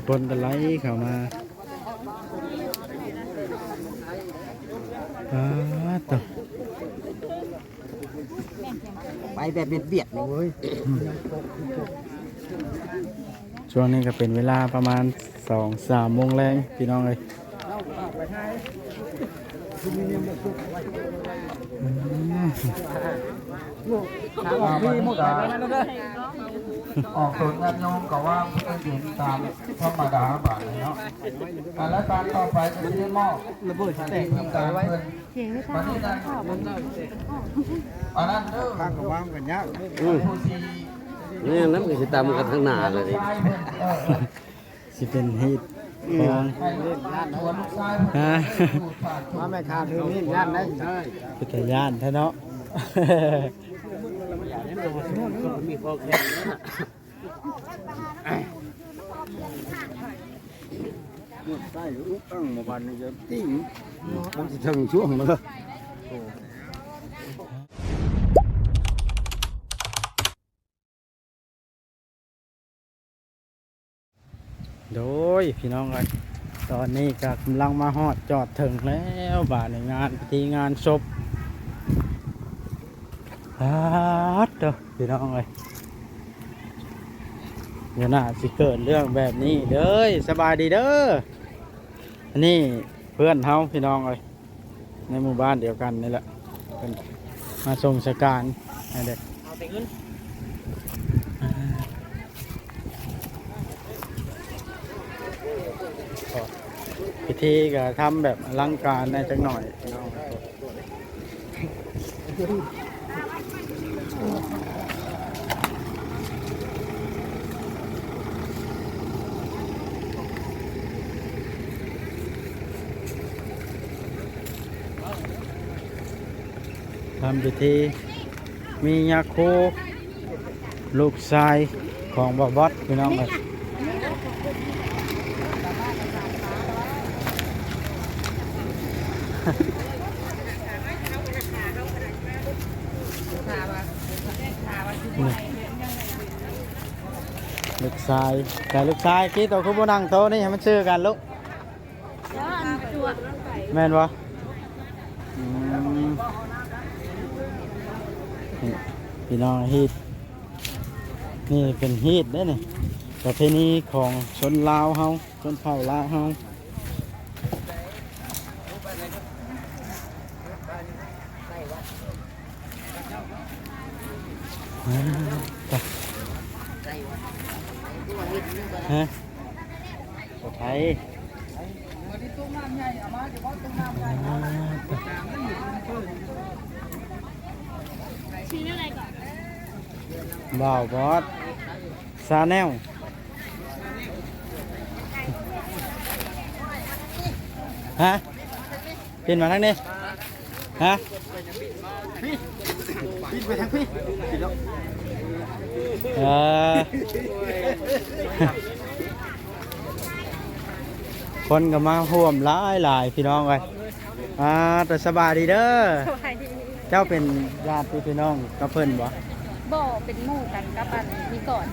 ຄົນກໍໄຫຼເຂົ້າມາ ປາດໂທ້ ໄປແບບບຽດໆເລີຍເວີຍ. ຊ່ວງນີ້ກໍເປັນເວລາປະມານສອງສາມໂມງແລງ ພີ່ນ້ອງເອີຍ. ອອກໂຕຍາດໂຍມກໍວ່າເພິ່ນເຫັນຕາມທຳມະດາບາດນີ້ເນາະ. ອັນລະຕານຕໍ່ໄປກໍຊິໄດ້ມອບ ລະເບີດແຕກ ທີມງານເພິ່ນ ເສຍງໄຟຟ້າ ອັນນັ້ນເດີ ທາງກໍວາງກັນຍາກ ອືມ ຜູ້ທີ່ ແມ່ນນຳ ກໍຊິຕຳກັນທາງໜ້າລະນີ້ ເອີ ຊິເປັນຮີດ ອືມ ຂອງ ໃຫ້ລູກຊາຍເພິ່ນ ຮະ ມາແມ່ຄ້າຖືມີດຢ້ານໄດ໋ ເປັນຕາຢ້ານແທ້ເນາະ. ມີຄອງແຂງ ໃຊ້ອຸກອັງມາບາດນີ້ຈະຕິ່ງ ມັນຊິເຖິງຊ່ວງມາເລີຍ. ໂດຍ ພີ່ນ້ອງເອີຍ ຕອນນີ້ກໍກຳລັງມາຮອດຈອດເຖິງແລ້ວ ບາດນີ້ງານພິທີງານສົບ ປາດໂທ້ ພີ່ນ້ອງເອີຍ ຢ່າໜ້າຊິເກີດເລື່ອງແບບນີ້ເດີ. ສະບາຍດີເດີ ອັນນີ້ເພື່ອນເຮົາ ພີ່ນ້ອງເອີຍ ໃນໝູ່ບ້ານດຽວກັນນີ້ແຫຼະ ເພິ່ນມາສົ່ງສະການໃຫ້ເດ້. ເອົາແຕ່ເງິນ ພິທີກໍທຳແບບອະລັງການແດ່ຈັກໜ້ອຍ ພີ່ນ້ອງ. ທຳພິທີ ມີຍາໂຄ ລູກຊາຍຂອງບ່າວບອດ ພີ່ນ້ອງເອີຍ. ນີ້ ລູກຊາຍ ແຕ່ລູກຊາຍກີ້ໂຕຄືບໍ່ນັ່ງໂຕນີ້ໃຫ້ມັນຊື່ກັນລູກ. ແມ່ນບໍ່? ອືມ ນີ້ ພີ່ນ້ອງ ຮີດ ນີ້ເປັນຮີດເດ້ນີ້ ປະເພນີຂອງຊົນລາວເຮົາ ຊົນເຜົ່າລາວເຮົາ. ຮະ? ບໍ່ໄທ ບ່າວບອດ ຊາແນວ ຮະ? ປິ່ນມາທາງນີ້ ຮະ? ເອີ ຄົນກໍມາຮ່ວມຫຼາຍໆ ພີ່ນ້ອງເອີຍ. ອ່າ ແຕ່ສະບາຍດີເດີ. ສະບາຍດີ. ເຈົ້າເປັນຍາດພີ່ນ້ອງກັບເພິ່ນບໍ່? ບໍ່ ເປັນໝູ່ກັນກັບອັນນີ້ກ່ອນ.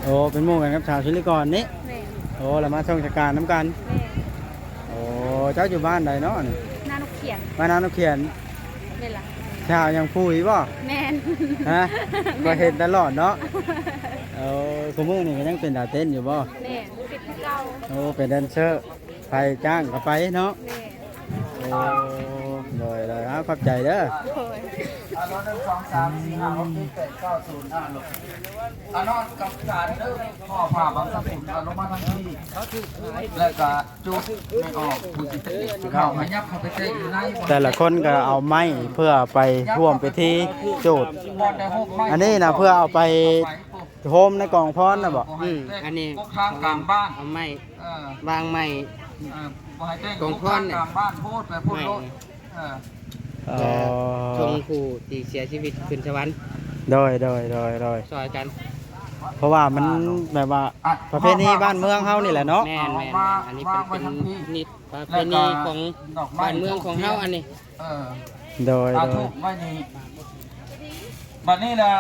ໂອ້ ເປັນໝູ່ກັນກັບສາວຊຸລິກອນນີ້? ແມ່ນ. ໂອ້ ລະມາສົ່ງສະການນຳກັນ? ແມ່ນ. ໂອ້ ເຈົ້າຢູ່ບ້ານໃດເນາະນີ້? ນານົກຂຽນ. ບ້ານນານົກຂຽນ? ແມ່ນລະ. ສາວຍັງຜູ້ອີກບໍ່? ແມ່ນ. ຮະ? ແມ່ນ. ກໍເຫັນຕະຫຼອດເນາະ? ເອີ ຄູ່ມື້ນີ້ກໍຍັງເປັນດາວເຕັ້ນຢູ່ບໍ່? ແມ່ນ ເປັນຄືເກົ່າ. ໂອ້ ເປັນແດນເຊີ ໃຜຈ້າງກໍໄປເນາະ? ແມ່ນ. ໂອ້ ໂດຍໆ ເອົາ ຂອບໃຈເດີ. ໂດຍ. ອັນນັ້ນ ໜຶ່ງ ສອງ ສາມ ສີ່ ຫ້າ ຫົກ ເຈັດ ແປດ ເກົ້າ ສູນ ຫ້າ ຫົກ ອັນນັ້ນກຳການເດີ ຂໍຜ້າບັງສະກຸນ ອະນຸມັດທັງທີ່ ແລ້ວກໍ ຈຸດແມ່ອອກຜູ້ຊິເຂົ້າ ໃຫ້ຍັບເຂົ້າໄປເຕະຢູ່ໃນ ແຕ່ລະຄົນກໍເອົາໄມ້ເພື່ອໄປຮ່ວມພິທີຈູດ. ອັນນີ້ນະ ເພື່ອເອົາໄປໂຮມໃນກອງພອນນະບໍ? ອືມ ອັນນີ້ກາງກາງບ້ານ ເອົາໄມ້ ເອີ ວາງໄມ້ ເອີ ບໍ່ໃຫ້ເຕະກອງພອນ ກາງກາງບ້ານໂພດ ໄປໂພດໂລດ. ເອີ ເອີ ເອີ ສົ່ງຜູ້ທີ່ເສຍຊີວິດຂຶ້ນສະຫວັນ. ໂດຍ ໂດຍ ໂດຍ ໂດຍ ຊ່ອຍກັນ ເພາະວ່າມັນ ອ່າ ແບບວ່າ ອ່ະ ປະເພນີບ້ານເມືອງເຮົານີ້ແຫຼະເນາະ. ແມ່ນໆໆ ອັນນີ້ເປັນ ເປັນນິດປະເພນີຂອງບ້ານເມືອງຂອງເຮົາອັນນີ້. ເອີ ໂດຍ ອ່າ ໂດຍ ຖືກໄວ້ນີ້ ບັດນີ້ລະ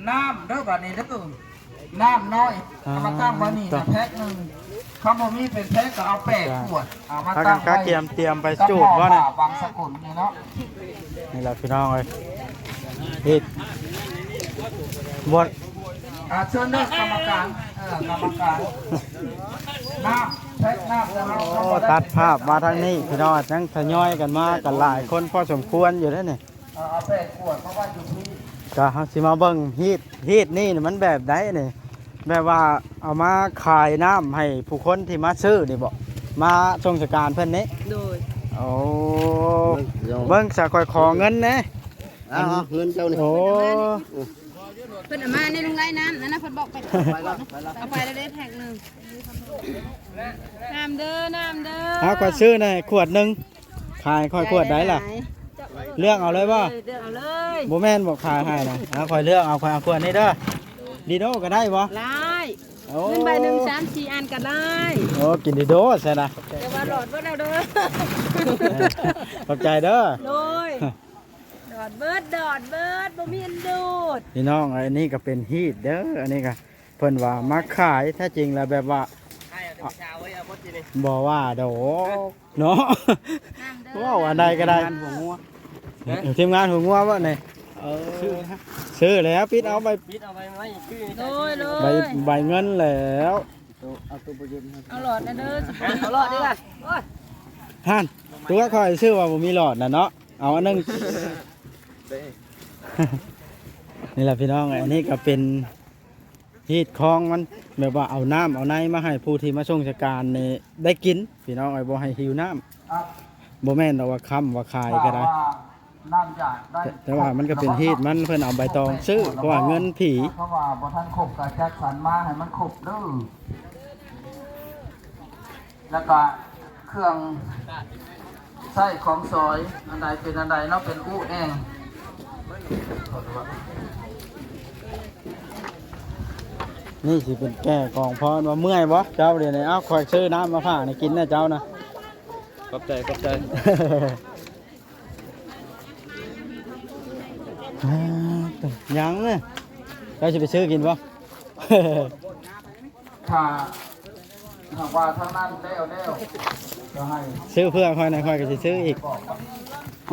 ນ້ຳເດີ ບັດນີ້ເດີ ນ້ຳນ້ອຍ ອ່າ ເອົາມາຕັ້ງໄວ້ນີ້ນະ ແພັກໜຶ່ງ. ຄັນບໍ່ມີເປັນແພ້ກໍເອົາແປດຂວດ ເອົາມາ ພາກັນກະກຽມຕຽມໄປຈູດບໍ່ນີ້ ບັງສະກຸນນີ້ເນາະ. ນີ້ລະພີ່ນ້ອງເອີຍ ເຮັດບໍ່ ອ່າ ເຊີນເດີກຳມະການ ເອີ ກຳມະການ ນ້ຳ ແພັກນ້ຳ ໂອ້ ຕັດພາບມາທາງນີ້ພີ່ນ້ອງ ຍັງທະຍອຍກັນມາກັນຫຼາຍຄົນພໍສົມຄວນຢູ່ເດ້ນີ້. ເອີ ເອົາແປດຂວດມາໄວ້ຢູ່ພີ້ ກະເຮົາຊິມາເບິ່ງຮີດ ຮີດນີ້ມັນແບບໃດນີ້ ແບບວ່າເອົາມາຂາຍນ້ຳໃຫ້ຜູ້ຄົນທີ່ມາຊື້ນີ້ບໍ ມາສົ່ງສະການເພິ່ນນີ້? ໂດຍ. ໂອ້ ເບິ່ງຊະ ຂ້ອຍຂໍເງິນແດ່. ເອົາ ເງິນເຈົ້ານີ້. ໂອ້ ເພິ່ນເອົາມາໃນລຸງໄລນັ້ນ ນັ້ນນະ ເພິ່ນບອກໄປ ເອົາໄປແລ້ວເດ້ແພັກໜຶ່ງ. ນ້ຳເດີ ນ້ຳເດີ. ເອົາ ຂ້ອຍຊື້ແດ່ຂວດໜຶ່ງ. ຂາຍຂ້ອຍຂວດໃດລະ? ເລືອກເອົາເລີຍບໍ່? ເລືອກເອົາເລີຍ. ບໍ່ແມ່ນບໍ່ຂາຍໃຫ້ນະ. ເອົາ ຂ້ອຍເລືອກເອົາ ຂ້ອຍເອົາຂວດນີ້ເດີ. ດີໂດກໍໄດ້ບໍ່? ໄດ້. ໂອ້ ເງິນໃບໜຶ່ງສາມສີ່ອັນກໍໄດ້. ໂອ້ ກິນດີໂດຊັ້ນນະ. ແຕ່ວ່າຫຼອດເບິດແລ້ວເດີ. ຂອບໃຈເດີ. ໂດຍ. ຫຼອດເບິດ ຫຼອດເບິດ ບໍ່ມີອັນດູດ. ພີ່ນ້ອງເອີຍ ອັນນີ້ກໍເປັນຮີດເດີ ອັນນີ້ກໍ ເພິ່ນວ່າມາຂາຍ ແທ້ຈິງແລ້ວແບບວ່າ ບໍ່ວ່າດອກເນາະ ເວົ້າອັນໃດກໍໄດ້. ທີມງານຫົວງົວ ທີມງານຫົວງົວບໍ່ນີ້? ເອີ ຊື້ແລ້ວ ປິດເອົາໃບ ປິດເອົາໃບໄມ້ ໂດຍ ໂດຍ ໃບ ໃບເງິນແລ້ວ. ເອົາໂຕບໍ່ເຢັນ ເອົາຫຼອດນະເດີ ເອົາຫຼອດດີກວ່າ. ໂອ້ຍ ຫັ້ນ ຕົວຂ້ອຍຊື່ວ່າບໍ່ມີຫຼອດນະເນາະ ເອົາອັນໜຶ່ງ. ນີ້ລະພີ່ນ້ອງ ອັນນີ້ກໍເປັນ ຮີດຄອງມັນ ແບບວ່າເອົານ້ຳເອົາໃນມາໃຫ້ຜູ້ທີ່ມາສົ່ງສະການນີ້ໄດ້ກິນ ພີ່ນ້ອງເອີຍ ບໍ່ໃຫ້ຫິວນ້ຳ. ບໍ່ແມ່ນດອກວ່າຄ້ຳວ່າຂາຍກໍໄດ້ ແຕ່ ແຕ່ວ່າມັນກໍເປັນຮີດມັນ ເພິ່ນເອົາໃບຕອງຊື້ ເພາະວ່າເງິນຜີ. ເພາະວ່າບໍ່ທັນຄົບກໍຈັດສັນມາໃຫ້ມັນຄົບເດີ ແລ້ວກໍເຄື່ອງໃຊ້ຂອງສອຍ ອັນໃດເປັນອັນໃດເນາະ ເປັນອູແອງ. ນີ້ຊິເປັນແກ່ກອງພອນວ່າເມື່ອຍບໍ່ເຈົ້າດຽວນີ້? ເອົ້າ ຂ້ອຍຊື້ນ້ຳມາຝາກໃຫ້ກິນນະເຈົ້ານະ. ຂອບໃຈ ຂອບໃຈ. ຍັງເນາະ ເຈົ້າຊິໄປຊື້ກິນບໍ່? ຖ້າຫາກວ່າທາງນັ້ນແລ້ວແລ້ວ ກໍໃຫ້ຊື້ເພື່ອຂ້ອຍນະ ຂ້ອຍກໍຊິຊື້ອີກ.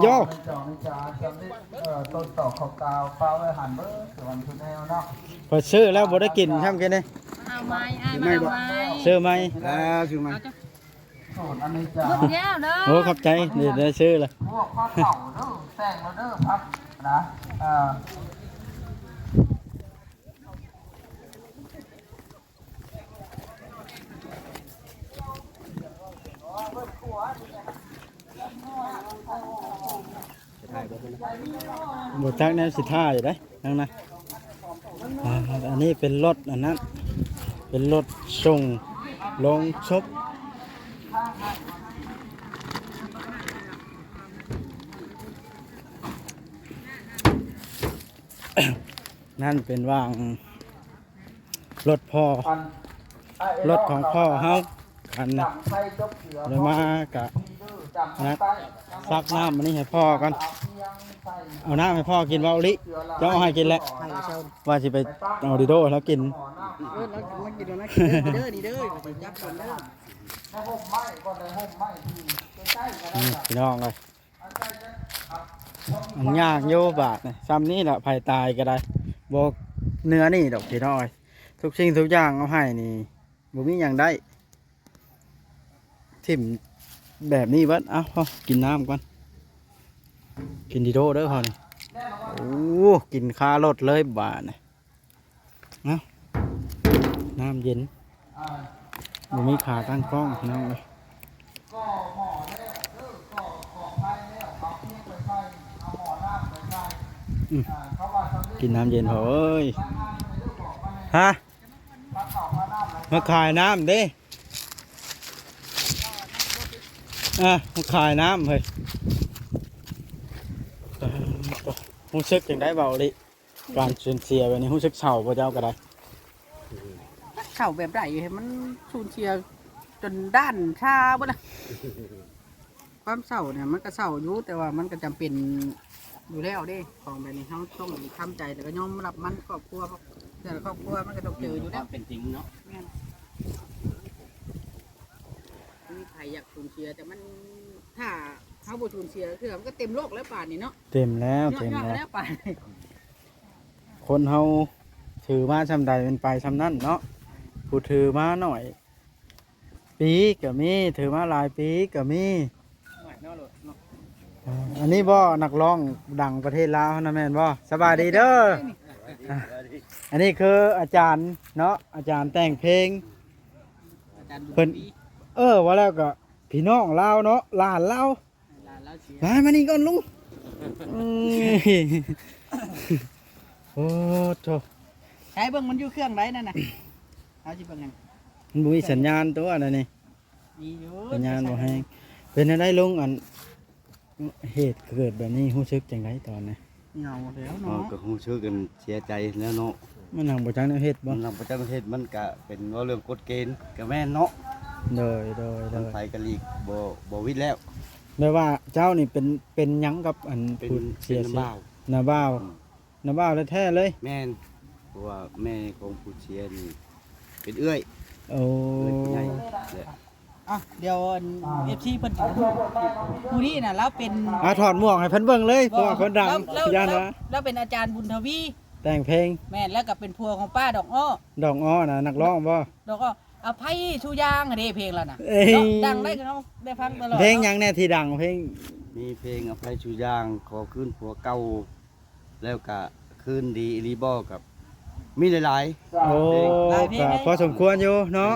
ໂຢ ເຈົ້ານີ້ຈາສຳເລັດ ເອີ ຕົ້ນຕອກຂອງກາວປະໄວ້ຫັ້ນເບີດ ສວນທຸແນວເນາະ. ຂ້ອຍຊື້ແລ້ວບໍ່ໄດ້ກິນຊ້ຳກິນນີ້. ເອົາໃໝ່ ອ້າຍມາເອົາໃໝ່ ຊື້ໃໝ່. ເອີ ຊື້ໃໝ່. ສູດອັນນີ້ຈາ ເບິດແລ້ວເດີ. ໂອ້ ຂອບໃຈ ໄດ້ ໄດ້ຊື້ລະ. ພວກພັກເຂົ້າເດີ ແຕ່ງແລ້ວເດີ ພັກນະ ເອີ. ບໍ່ຈັກແນວຊິຖ່າຍຢູ່ເດ້ ນັ້ນນະ. ອ່າ ອັນນີ້ເປັນລົດອັນນັ້ນ ເປັນລົດສົ່ງໂລງສົບ. ນັ້ນເປັນວ່າງ ລົດພໍ່ ລົດຂອງພໍ່ເຮົາ ຄັນນີ້. ແລ້ວມາກະ ອັນນັ້ນ ຕັກນ້ຳອັນນີ້ໃຫ້ພໍ່ກ່ອນ. ເອົານ້ຳໃຫ້ພໍ່ກິນບໍ່ ອຸລິ? ເຈົ້າເອົາໃຫ້ກິນແຫຼະ ວ່າຊິໄປເອົາດີໂດໃຫ້ລາວກິນ. ເອີ ລາວກິນ ລາວກິນ ເດີ ນີ້ເດີ ຈັບກ່ອນເດີ. ນີ້ພີ່ນ້ອງເອີຍ ມັນຍາກຢູ່ບາດນີ້ ຊ່ຳນີ້ລະ ໃຜຕາຍກໍໄດ້ ບໍ່ເໜືອນີ້ດອກພີ່ນ້ອງເອີຍ. ທຸກສິ່ງທຸກຢ່າງເອົາໃຫ້ນີ້ ບໍ່ມີຫຍັງໄດ້ ຖິ້ມແບບນີ້ເບິດ. ເອົ້າ ກິນນ້ຳກ່ອນ ກິນດີໂດເດີເຮົານີ້. ໂອ້ ກິນຄາລົດເລີຍບາດນີ້. ເອົ້າ ນ້ຳເຢັນ ບໍ່ມີຂາຕັ້ງກ້ອງພີ່ນ້ອງເອີຍ. ອືມ ກິນນ້ຳເຢັນພໍ່ເອີຍ. ຮະ ມາຂາຍນ້ຳເດ້. ອ່າ ມາຂາຍນ້ຳເຮີ້ຍ. ຮູ້ສຶກຈັ່ງໃດເວົ້າອີ່ຫຼີ? ການສູນເສຍແບບນີ້ຮູ້ສຶກເສົ້າບໍ່ເຈົ້າກໍໄດ້? ເສົ້າແບບໃດ? ໃຫ້ມັນສູນເສຍຈົນດ້ານຊາເບິດລະ. ຄວາມເສົ້ານີ້ມັນກໍເສົ້າຢູ່ ແຕ່ວ່າມັນກໍຈຳເປັນຢູ່ແລ້ວເດ້. ຂອງແບບນີ້ເຮົາຕ້ອງທຳໃຈ ແລ້ວກໍຍອມຮັບມັນ. ຄອບຄົວ ແຕ່ລະຄອບຄົວມັນກໍຕ້ອງເຈີຢູ່ແລ້ວ ເປັນຈິງເນາະ. ແມ່ນ. ຢາກສູນເສຍ ແຕ່ມັນ ຖ້າເຮົາບໍ່ສູນເສຍເທື່ອ ມັນກໍເຕັມໂລກແລ້ວປານນີ້ເນາະ. ເຕັມແລ້ວ ເຕັມແລ້ວ ແລ້ວປານນີ້. ຄົນເຮົາຖືມາຊ່ຳໃດ ມັນໄປຊ່ຳນັ້ນເນາະ. ຜູ້ຖືມາໜ້ອຍປີກໍມີ ຖືມາຫຼາຍປີກໍມີ. ອັນນີ້ບໍ່ ນັກຮ້ອງດັງປະເທດລາວເຮົານະ ແມ່ນບໍ່? ສະບາຍດີເດີ. ອັນນີ້ຄືອາຈານເນາະ ອາຈານແຕ່ງເພງ ອາຈານບຸນທະວີ. ເອີ ເວົ້າແລ້ວກໍພີ່ນ້ອງລາວເນາະ ຫຼານລາວ. ຫຼານລາວເສຍ ຫຼານມານີ້ກ່ອນລຸງ. ໂອ້ໂທ ໃຊ້ເບິ່ງມັນຢູ່ເຄື່ອງໃດນັ້ນນະ. ເຮົາຊິເບິ່ງຫຍັງ? ມັນບໍ່ມີສັນຍານຕົວນັ້ນນີ້. ມີຢູ່ ສັນຍານບໍ່ແຮງ. ເປັນແນວໃດລຸງ ອັນ ເຫດເກີດແບບນີ້ ຮູ້ສຶກຈັ່ງໃດຕອນນັ້ນ? ເຫງົາແລ້ວເນາະ. ເຮົາກໍຮູ້ສຶກກັນເສຍໃຈແລ້ວເນາະ. ມັນຫຍັງບໍ່ຈັກແນວເຮັດບໍ່? ມັນຫຍັງບໍ່ຈັກແນວເຮັດ ມັນກະເປັນເວົ້າເລື່ອງກົດເກນກະແມ່ນເນາະ. ໂດຍ ໂດຍ ໂດຍ. ທາງໃຜກະຫຼີກບໍ່ ບໍ່ຫວິດແລ້ວ. ແບບວ່າເຈົ້ານີ້ເປັນ ເປັນຫຍັງກັບອັນ ເປັນ ຜູ້ເສຍຊີວິດ? ເປັນນ້າບ່າວ ນ້າບ່າວ. ອືມ ນ້າບ່າວແທ້ໆເລີຍ? ແມ່ນ ເພາະວ່າແມ່ຂອງຜູ້ເສຍນີ້ເປັນເອື້ອຍ. ໂອ້ ເອື້ອຍຜູ້ໃຫຍ່ແຫຼະ. ອ່ະ ດຽວອັນ ເອັຟຊີ ເພິ່ນ ຜູ້ນີ້ນະ ລາວເປັນ ອ່ະ ຖອດໝວກໃຫ້ເພິ່ນເບິ່ງເລີຍ ເພາະວ່າຄົນດັງ ລາວ ລາວ ຢ້ານວ່າ ລາວເປັນອາຈານບຸນທະວີ ແຕ່ງເພງ. ແມ່ນ ແລ້ວກໍເປັນຜົວຂອງປ້າດອກອ້ອ. ດອກອ້ອ ນະ ນັກຮ້ອງບໍ່? ດອກອ້ອ ອະໄພຊູຢາງເດ້ ເພງລາວນະ. ເອີຍ ເນາະ ດັງໄດ້ ເຮົາໄດ້ຟັງຕະຫຼອດ. ເພງຫຍັງແດ່ທີ່ດັງ? ເພງ ມີເພງອະໄພຊູຢາງ, ຂໍຄືນຜົວເກົ່າ, ແລ້ວກະຄືນດີອີ່ຫຼີບໍ່ ກັບມີຫຼາຍໆ. ໂອ້ ຫຼາຍເພງ ກໍພໍສົມຄວນຢູ່ເນາະ.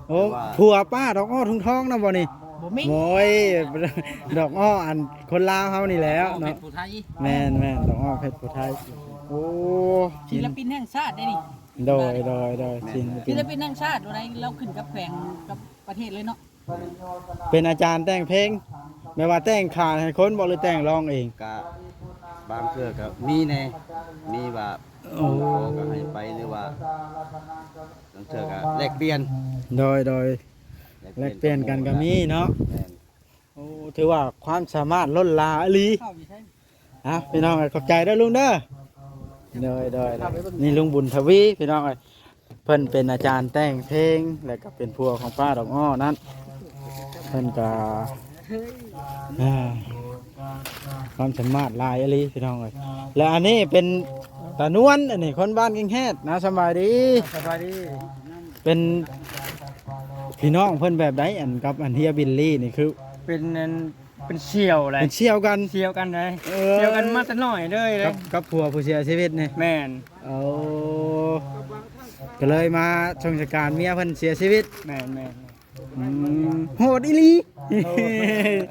ແມ່ນ ໂອ້ ແຕ່ວ່າ ຜົວປ້າດອກອ້ອທຸງທອງນະບໍ່ນີ້? ບໍ່ມີ. ໂອ້ຍ ດອກອ້ອອັນຄົນລາວເຮົານີ້ແຫຼະເນາະ. ດອກອ້ອເພັດຜູ້ໄທ. ແມ່ນໆ ດອກອ້ອເພັດຜູ້ໄທ. ໂອ້ ສິລະປິນແຫ່ງຊາດເດ້ນີ້. ໂດຍໆໆ ແມ່ນ ສິລະປິນ ສິລະປິນແຫ່ງຊາດ ບໍ່ໄດ້ ລາວຂຶ້ນກັບແຂວງກັບປະເທດເລີຍເນາະ. ເປັນອາຈານແຕ່ງເພງ ແບບວ່າແຕ່ງຂາຍໃຫ້ຄົນບໍ່ ຫຼືແຕ່ງຮ້ອງເອງ? ກະບາງເທື່ອກະມີແດ່ ມີວ່າ ໂອ້ ຂໍກໍໃຫ້ໄປ ຫຼືວ່າບາງເທື່ອກະແລກປ່ຽນ. ໂດຍໆ ແລກປ່ຽນ ແລກປ່ຽນກັນກໍມີເນາະ. ແມ່ນ ໂອ້ ຖືວ່າຄວາມສາມາດລົ້ນຫຼາອີ່ຫຼີ. ອ່ະ ພີ່ນ້ອງເອີຍ ຂອບໃຈເດີລຸງເດີ. ໂດຍໆ ນີ້ລຸງບຸນທະວີ ພີ່ນ້ອງເອີຍ ເພິ່ນເປັນອາຈານແຕ່ງເພງ ແລ້ວກໍເປັນຜົວຂອງປ້າດອກອ້ອນັ້ນ. ເພິ່ນກໍ ອ່າ ຄວາມສາມາດຫຼາຍອີ່ຫຼີ ພີ່ນ້ອງເອີຍ. ແລະ ອັນນີ້ເປັນຕານວນ ອັນນີ້ຄົນບ້ານກິງແຮດນະ. ສະບາຍດີ ສະບາຍດີ. ເປັນພີ່ນ້ອງເພິ່ນແບບໃດ ອັນກັບອັນເຮຍບິນລີນີ້? ຄືເປັນອັນ ເປັນສ່ຽວແຫຼະ ເປັນສ່ຽວກັນ ສ່ຽວກັນເລີຍ. ເອີ ສ່ຽວກັນມາແຕ່ນ້ອຍເລີຍ ກັບ ກັບຜົວຜູ້ເສຍຊີວິດນີ້. ແມ່ນ. ໂອ້ ກໍເລີຍມາສົ່ງສະການເມຍເພິ່ນເສຍຊີວິດ. ແມ່ນໆ. ອືມ ໂຫດອີ່ຫຼີ. ໂຫດ.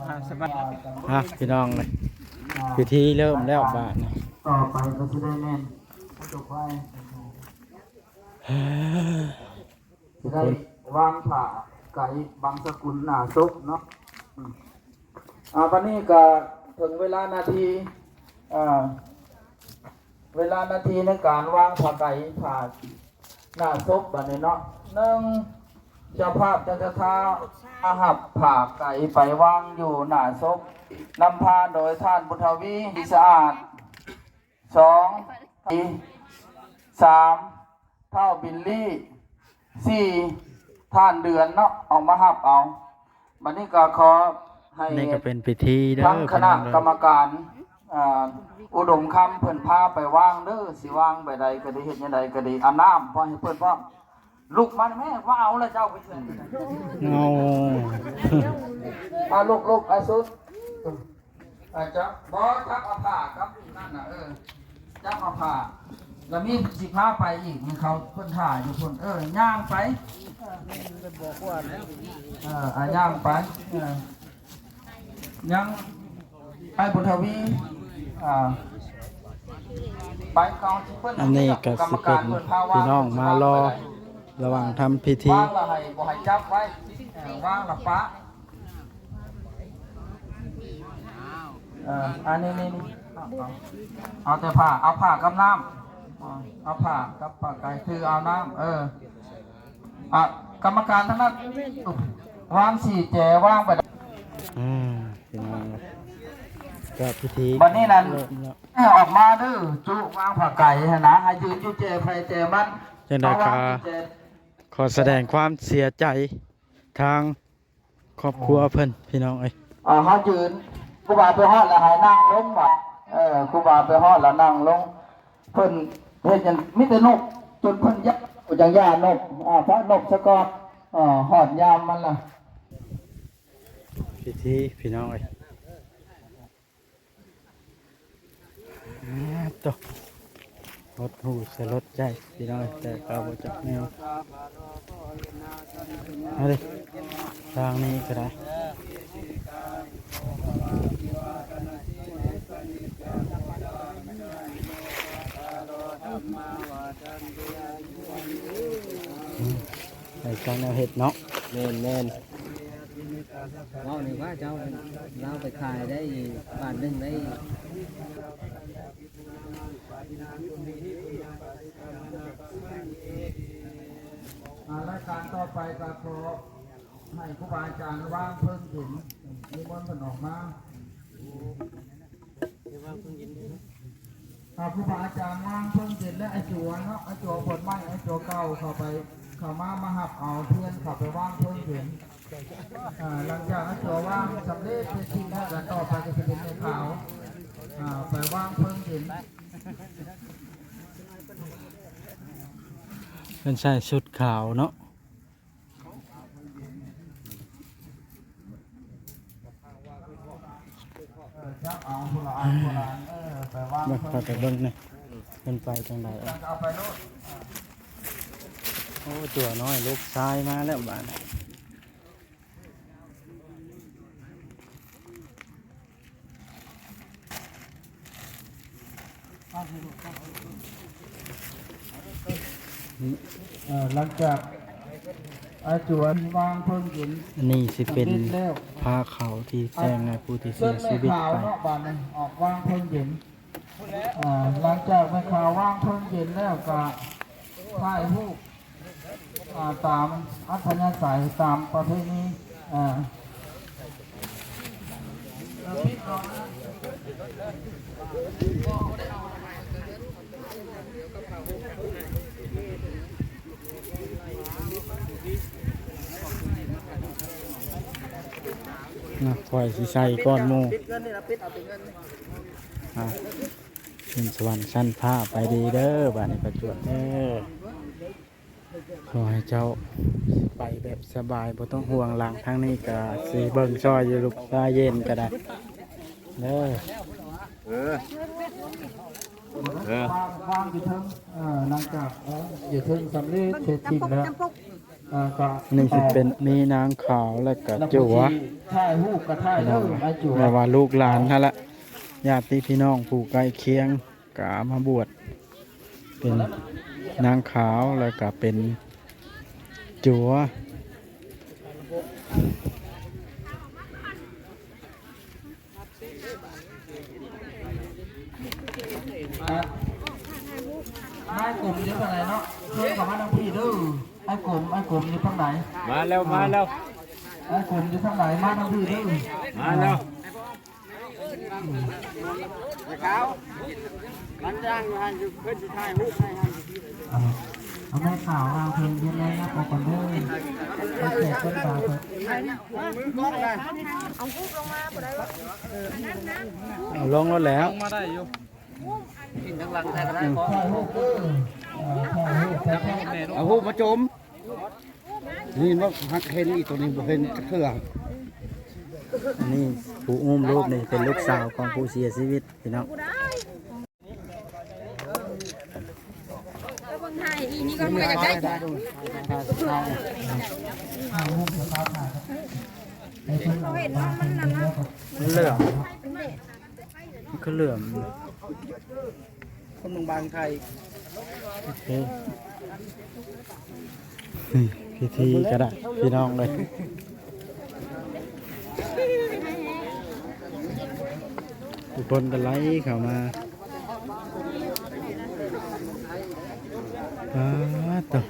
ອ່າ ສະບາຍ. ອ່ະ ພີ່ນ້ອງເອີຍ ພິທີເລີ່ມແລ້ວບາດນີ້. ຕໍ່ໄປກໍຊິໄດ້ແມ່ນຜູ້ຕໍ່ໄປ. ຊິໄດ້ວາງຜ້າໄກບັງສະກຸນໜ້າສົບເນາະ. ອືມ ອ່າ ບັດນີ້ກໍເຖິງເວລານາທີ ອ່າ ເວລານາທີໃນການວາງຜ້າໄກຜ້າໜ້າສົບບັດນີ້ເນາະ. ໜຶ່ງ ເຈົ້າພາບເຈົ້າສັດທາມາຮັບຜ້າໄກໄປວາງຢູ່ໜ້າສົບ ນຳພາໂດຍທ່ານບຸນທະວີ ສະອາດ. ສອງ ສາມ ທ້າວບິນລີ. ສີ່ ທ່ານເດືອນເນາະ ອອກມາຮັບເອົາ. ບັດນີ້ກໍຂໍໃຫ້ ນີ້ກໍເປັນພິທີເດີ ທາງຄະນະກຳມະການ ອ່າ ອຸດົມຄຳເພິ່ນພາໄປວາງເດີ. ຊິວາງໄປໃດກໍດີ ເຮັດແນວໃດກໍດີ ເອົານ້ຳພອໃຫ້ເພິ່ນພ້ອມ. ລຸກມາແມ່ ມາເອົາລະເຈົ້າໄປເທື່ອ. ເອົາ ອ່າ ລຸກໆ ອາ ສຸດ. ອາ ຈັບ ບໍ່ ຈັບເອົາຜ້າກັບນັ້ນນະ. ເອີ ຈັບເອົາຜ້າ ລະມີຊິພາໄປອີກ ມີເຂົາເພິ່ນຖ້າຢູ່ພຸ້ນ. ເອີ ຍ່າງໄປ. ເອີ ອ່າ ຍ່າງໄປ. ເອີ ຍັງ ໄອ້ບຸນທະວີ ອ່າ ໄປເຂົາຊິເພິ່ນ ອັນນີ້ກໍຊິເປັນພີ່ນ້ອງມາລໍລະຫວ່າງທຳພິທີ. ວາງລະໃຫ້ ບໍ່ໃຫ້ຈັບໄວ້. ເອີ ວາງລະປະ. ເອີ ອັນນີ້ ນີ້ ນີ້ ເອົາແຕ່ຜ້າ ເອົາຜ້າກັບນ້ຳ ເອົາຜ້າກັບຜ້າໄກ ຖືເອົານ້ຳ. ເອີ ອ່ະ ກຳມະການທັງນັ້ນ ວາງສີ່ແຈ ວາງໄປ. ອ່າ ພີ່ນ້ອງ ກໍພິທີ ບັດນີ້ນັ້ນ ເລີ່ມແລ້ວ ອອກມາເດີ ຈຸວາງຜ້າໄກຫັ້ນນະ ໃຫ້ຢືນຢູ່ແຈໃຜແຈມັນ. ຈັ່ງໃດກໍຂໍສະແດງຄວາມເສຍໃຈ ທາງຄອບຄົວເພິ່ນ ພີ່ນ້ອງເອີຍ. ອ່າ ເຮົາຢືນ ຄູບາໄປຮອດແລ້ວໃຫ້ນັ່ງລົງບັດ. ເອີ ຄູບາໄປຮອດແລ້ວນັ່ງລົງ. ເພິ່ນເຮັດຫຍັງ ມີແຕ່ນົກ ຈົນເພິ່ນຢາກ ຢາກຢ້ານນົກ. ອ່າ ພະນົກສະກອດ ອ່າ ຮອດຍາມມັນລະ. ພິທີ ພີ່ນ້ອງເອີຍ. ອາ ໂຕ ຫົດຫູສະຫຼົດໃຈ ພີ່ນ້ອງ ແຕ່ກໍບໍ່ຈັກແນວ. ເອົາເດ້ ທາງນີ້ກໍໄດ້ ອືມ ໃຫ້ຊ່າງແນວເຮັດເນາະ. ແມ່ນໆ. ເວົ້ານີ້ວ່າເຈົ້າ ລາວໄປຂາຍໄດ້ບາດໜຶ່ງໄດ້. ອ່າ ລາຍການຕໍ່ໄປກໍຂໍໃຫ້ຄູບາອາຈານວາງເພິ່ງເຫັນ ນິມົນເພິ່ນອອກມາ. ອ່າ ຄູບາອາຈານວາງເພິ່ງເຫັນ ແລະ ອາຈົວເນາະ ອາຈົວເພິ່ນໃໝ່ ອາຈົວເກົ່າເຂົ້າໄປ ເຂົ້າມາ ມາຮັບເອົາທຽນ ເຂົ້າໄປວາງເພິ່ງເຫັນ. ອ່າ ຫຼັງຈາກອາຈົວວາງສຳເລັດເສັດສິ້ນແລ້ວ ກໍຕໍ່ໄປກໍຊິເປັນແມ່ຂາວ ອ່າ ໄປວາງເພິ່ງເຫັນ. ເພິ່ນໃສ່ຊຸດຂາວເນາະ. ເບິ່ງ ພາໄປເບິ່ງແດ່ ເພິ່ນໄປທາງໃດ. ໂອ້ ຕົວນ້ອຍລູກຊາຍມາແລ້ວບາດນີ້. ເອີ ຫຼັງຈາກອາຈວນວາງເພິ່ງເຫັນ ອັນນີ້ຊິເປັນ ສຳເລັດແລ້ວ ຜ້າຂາວທີ່ແຕ່ງໃຫ້ຜູ້ທີ່ເສຍຊີວິດໄປ. ເຊີນແມ່ຂາວເນາະ ບາດນີ້ອອກວາງເພິ່ງເຫັນ. ອ່າ ຫຼັງຈາກແມ່ຂາວວາງເພິ່ງເຫັນແລ້ວ ກໍຖ່າຍຮູບ ອ່າ ຕາມອັດທະຍາໄສ ຕາມປະເພນີ ອ່າ ນະ ຂ້ອຍຊິໃສ່ກ່ອນໝູ່. ອ່າ ຂຶ້ນສະຫວັນຊັ້ນຟ້າໄປດີເດີ ບາດນີ້ປາຈວດເດີ. ຂໍໃຫ້ເຈົ້າໄປແບບສະບາຍ ບໍ່ຕ້ອງຫ່ວງ. ຫຼັງທາງນີ້ກະຊິເບິ່ງຊ່ອຍຢູ່ ລູກຊາຍເຢັນກະໄດ້ເດີ. ເອີ ເອີ ວາງ ວາງຢູ່ເທິງ ເອີ ຫຼັງຈາກ ເອີ ຢູ່ເທິງສຳເລັດເສັດສິ້ນແລ້ວ ເອີ ກະ ນີ້ຊິເປັນ ມີນາງຂາວ ແລະກະຈົວ ຖ່າຍຮູບກະຖ່າຍເດີ ແມ່ນວ່າລູກຫຼານຫັ້ນລະ ຍາດຕິພີ່ນ້ອງຜູ້ໃກ້ຄຽງ ກະມາບວດເປັນນາງຂາວ ແລ້ວກະເປັນຈົວ. ອ້າຍກົມຢູ່ທາງໃດເນາະ? ເຊີນເຂົ້າມາທາງພີ້ເດີ. ອ້າຍກົມ ອ້າຍກົມຢູ່ທາງໃດ? ມາແລ້ວ ອ່າ ມາແລ້ວ. ອ້າຍກົມຢູ່ທາງໃດ? ມາທາງພີ້ເດີ. ມາແລ້ວ. ແມ່ຂາວ ມັນຍ່າງຢູ່ຫັ້ນ ເພິ່ນຊິຖ່າຍຮູບໃຫ້ຫັ້ນ. ເອົາ ເອົາແມ່ຂາວ ເອົາເພິ່ນຢູ່ໃນນັ້ນອອກກ່ອນເດີ ໄປແຈກເພິ່ນຕາເພິ່ນ. ເອົາຮູບລົງມາບໍ່ໄດ້ວະ? ເອົາລົງແລ້ວ ລົງມາໄດ້ຢູ່. ກິນທາງຫຼັງໄດ້ກໍໄດ້. ເອົາຮູບມາຈົ່ມ. ນີ້ມັນຮັກເຫັນອີກ ຕົວນີ້ບໍ່ເຫັນຈັກເທື່ອ. ອັນນີ້ຜູ້ອຸ້ມຮູບນີ້ເປັນລູກສາວຂອງຜູ້ເສຍຊີວິດ ພີ່ນ້ອງ. ເບິ່ງຖ່າຍອີນີ້ກ່ອນ ມັນຢາກໄດ້. ເຮົາເຫັນວ່າມັນນັ້ນນະ ມັນເຫຼືອມ. ມັນຄືເຫຼືອມ ຄົນບາງໆໄທ. ໂອເຄ ພິທີກໍໄດ້ ພີ່ນ້ອງເອີຍ. ທຸກຄົນກໍໄຫຼເຂົ້າມາ. ປາດໂທ້.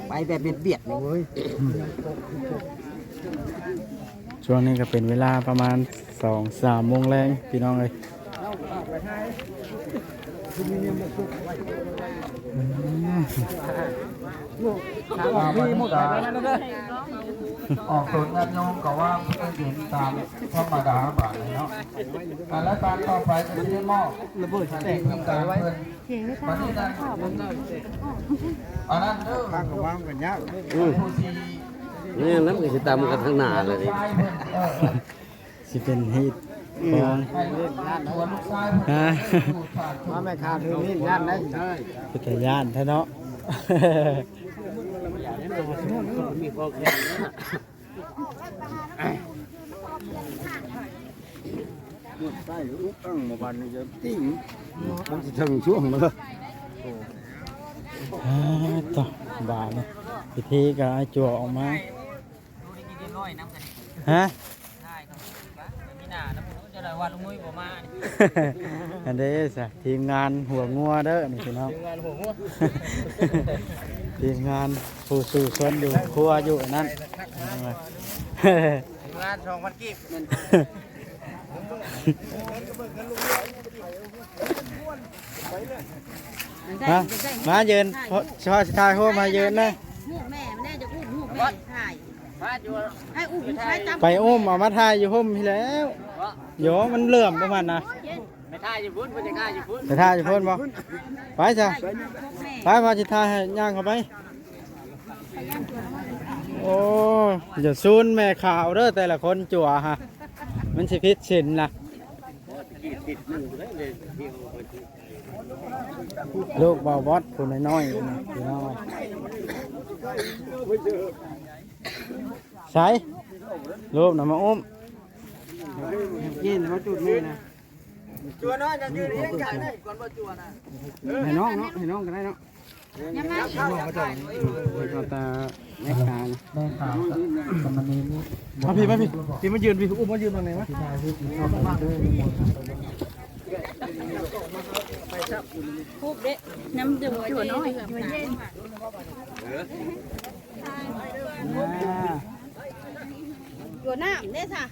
ໄປແບບບຽດໆເລີຍ. ຊ່ວງນີ້ກໍເປັນເວລາປະມານສອງສາມໂມງແລງ ພີ່ນ້ອງເອີຍ. ອອກຕົນຍາດໂຍມກໍວ່າເພິ່ນເຫັນຕາມທຳມະດາບາດນີ້ເນາະ. ອ່າ ລາຍການຕໍ່ໄປກໍຊິໄດ້ມອບລະເບີດສະແຕກເພິ່ນ ເຂດໃຫ້ທາງເຂົາເຂົ້າໄປ ອັນນັ້ນເດີ ທາງເຂົ້າມາມັນກໍຍາກ ອືມ ຜູ້ທີ່ ແມ່ນນະ ມັນກໍຊິຕຳກັນທາງໜ້າແລ້ວນີ້ ເອີ ຊິເປັນຮີດ ອືມ ຂອງ ໃຫ້ລູກຊາຍ ຮະ ມາແມ່ຄ້າຖືມີດຢ້ານໄດ໋ ເປັນຕາຢ້ານແທ້ເນາະ. ໝົດໄສ້ອຸກອັ່ງມາບາດນີ້ຈະຕິ່ງ ມັນຊິເຖິງຊ່ວງມາເລີຍ. ອ່າ ໂທ້ ບາດນີ້ພິທີກໍໃຫ້ຈົວອອກມາ ຮະ ອັນເດ້ຊະ ທີມງານຫົວງົວເດີນີ້ພີ່ນ້ອງ ທີມງານຫົວງົວ ທີມງານຜູ້ສູ້ຊົນຢູ່ຄົວຢູ່ອັນນັ້ນ ທີມງານສອງພັນກີບ ມາ ມາຢືນ ພໍ່ຊິຖ່າຍຮູບ ມາຢືນນະ ຮູບແມ່ ແມ່ຈະອຸ້ມຮູບແມ່ ຖ່າຍ ໄປອຸ້ມ ໄປອຸ້ມ ເອົາມາຖ່າຍຢູ່ຮົ່ມພີ້ແລ້ວ ໂຢ ມັນເຫຼື້ອມປະມານນະ ໄປຖ່າຍຢູ່ພຸ້ນ ໄປຖ່າຍຢູ່ພຸ້ນບໍ່ ໄປຊະ ໄປ ພໍ່ຊິຖ່າຍໃຫ້ ຍ່າງເຂົ້າໄປ. ໂອ້ ຢ່າຊູນແມ່ຂາວເດີ ແຕ່ລະຄົນຈົວຫະ ມັນຊິຜິດສິນນະ. ລູກບ່າວບອດຜູ້ນ້ອຍໆນີ້ພີ່ນ້ອງ ໃສ ລູກນະ ມາອຸ້ມ ກິນມາຈຸດນີ້ນະ. ຈົວເນາະ ຍັງຢືນຮຽງກັນໄດ້ກ່ອນບໍ່ຈົວນະ ໃຫ້ນ້ອງເນາະ ໃຫ້ນ້ອງກໍໄດ້ເນາະ ເອົາຕາແມ່ການ ແມ່ການ ສາມະເນນນີ້ ມາພີ້ ມາພີ້ ທີ່ມາຢືນພີ້ ອຸ້ມມາຢືນຕາງນີ້ມາ ຮູບເດ້ ນ້ຳດື່ມ ຕົວນ້ຳເດ້ຊະ.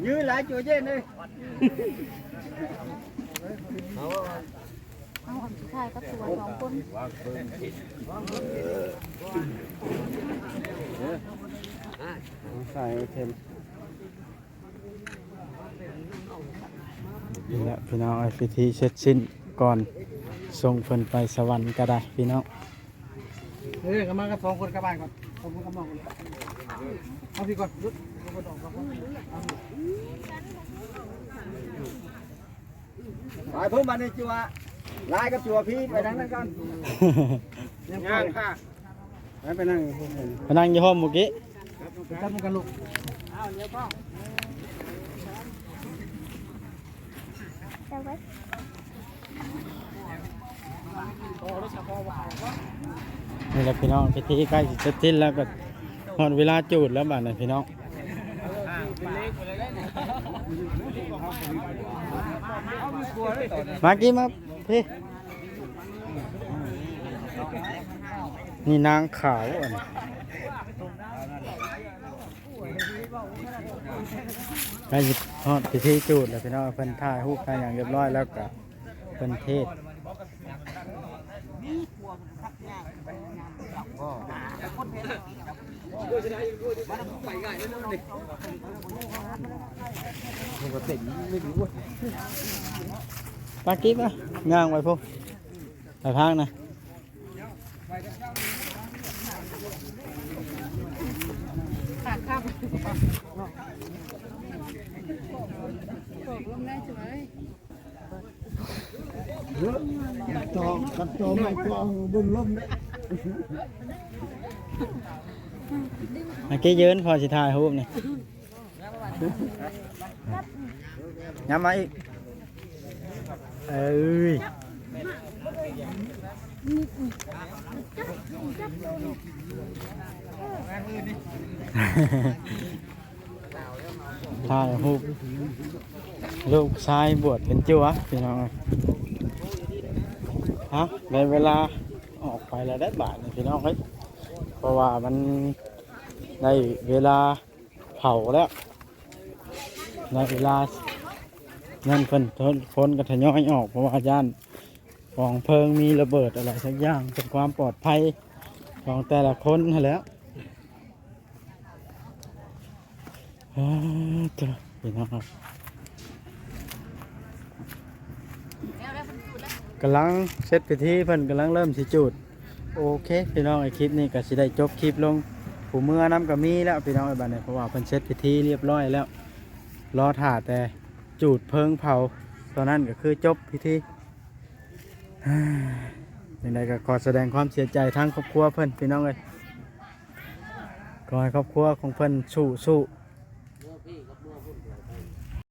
ຢືນຫຼາຍ ຈົວເຢັນເລີຍ ເອົາອັນສຸດທ້າຍກັບຕົວສອງຄົນ ໃສ່ເຄັມ. ນີ້ແຫຼະພີ່ນ້ອງເອີຍ ພິທີເສັດສິ້ນກ່ອນສົ່ງເພິ່ນໄປສະຫວັນກໍໄດ້ພີ່ນ້ອງ. ເອີ ກໍມາກັນສອງຄົນກັບບ້ານກ່ອນ ສອງຄົນກັບນ້ອງກ່ອນ ເອົາພີ້ກ່ອນ ຢຸດ ເອົາຄົນອອກກ່ອນ ເອົາພີ້ ໄປພຸ້ນ ບາດນີ້ຈົວ ຫຼາຍກັບຈົວ ພີ້ໄປທາງນັ້ນກ່ອນ ຍ່າງ ໄປ ໄປນັ່ງຢູ່ພຸ້ນ ໄປນັ່ງຢູ່ຮົ່ມມື້ກີ້ ຈັບມືກັນລູກ ນີ້ແຫຼະພີ່ນ້ອງ ພິທີໃກ້ຊິເສັດສິ້ນແລ້ວ ກໍຮອດເວລາຈູດແລ້ວບາດນີ້ພີ່ນ້ອງ ມາກີ້ມາ ພີ້ ນີ້ນາງຂາວອັນ ໃກ້ຊິຮອດພິທີຈູດແລ້ວພີ່ນ້ອງ ເພິ່ນຖ່າຍຮູບຖ່າຍຫຍັງຮຽບຮ້ອຍແລ້ວກໍເພິ່ນເທດ ປາກິບ ຍ່າງໄປພຸ້ນ ໄປທາງນະ ຂາດຄຳ ຕົກລົງໄດ້ສວຍ ເອີ ຄັນຕໍ່ ຄັນຕໍ່ໄມ້ກໍເບິ່ງລົມເດ້ ເມື່ອກີ້ຢືນ ພໍຊິຖ່າຍຮູບນີ້ ຍັບມາອີກ ເອີຍ ຖ່າຍຮູບລູກຊາຍບວດເປັນຈົວ ພີ່ນ້ອງເອີຍ ເອົ້າ ໄດ້ເວລາອອກໄປແລ້ວໄດ໋ບາດນີ້ ພີ່ນ້ອງເອີຍ. ເພາະວ່າມັນໄດ້ເວລາເຜົາແລ້ວ ໄດ້ເວລານັ້ນ ເພິ່ນ ຄົນກໍທະຍອຍອອກ ເພາະວ່າຢ້ານກອງເພີງມີລະເບີດອະໄລສັກຢ່າງ ເພື່ອຄວາມປອດໄພຂອງແຕ່ລະຄົນຫັ້ນແຫຼະ. ອາ ເຈົ້າ ພີ່ນ້ອງ ກຳລັງເສັດພິທີ ເພິ່ນກຳລັງເລີ່ມຊິຈູດ. ໂອເຄ ພີ່ນ້ອງ ຄລິບນີ້ກໍຊິໄດ້ຈົບຄລິບລົງ. ຜູ້ເມືອນຳກໍມີແລ້ວ ພີ່ນ້ອງເອີຍ ບັດນີ້ ເພາະວ່າເພິ່ນເສັດພິທີລຽບຮ້ອຍແລ້ວ ລໍຖ້າແຕ່ຈູດເພີງເຜົາ ຕອນນັ້ນກໍຄືຈົບພິທີ. ຈັ່ງໃດກໍຂໍສະແດງຄວາມເສຍໃຈທາງຄອບຄົວເພິ່ນ ພີ່ນ້ອງເອີຍ. ຂໍໃຫ້ຄອບຄົວຂອງເພິ່ນສູ້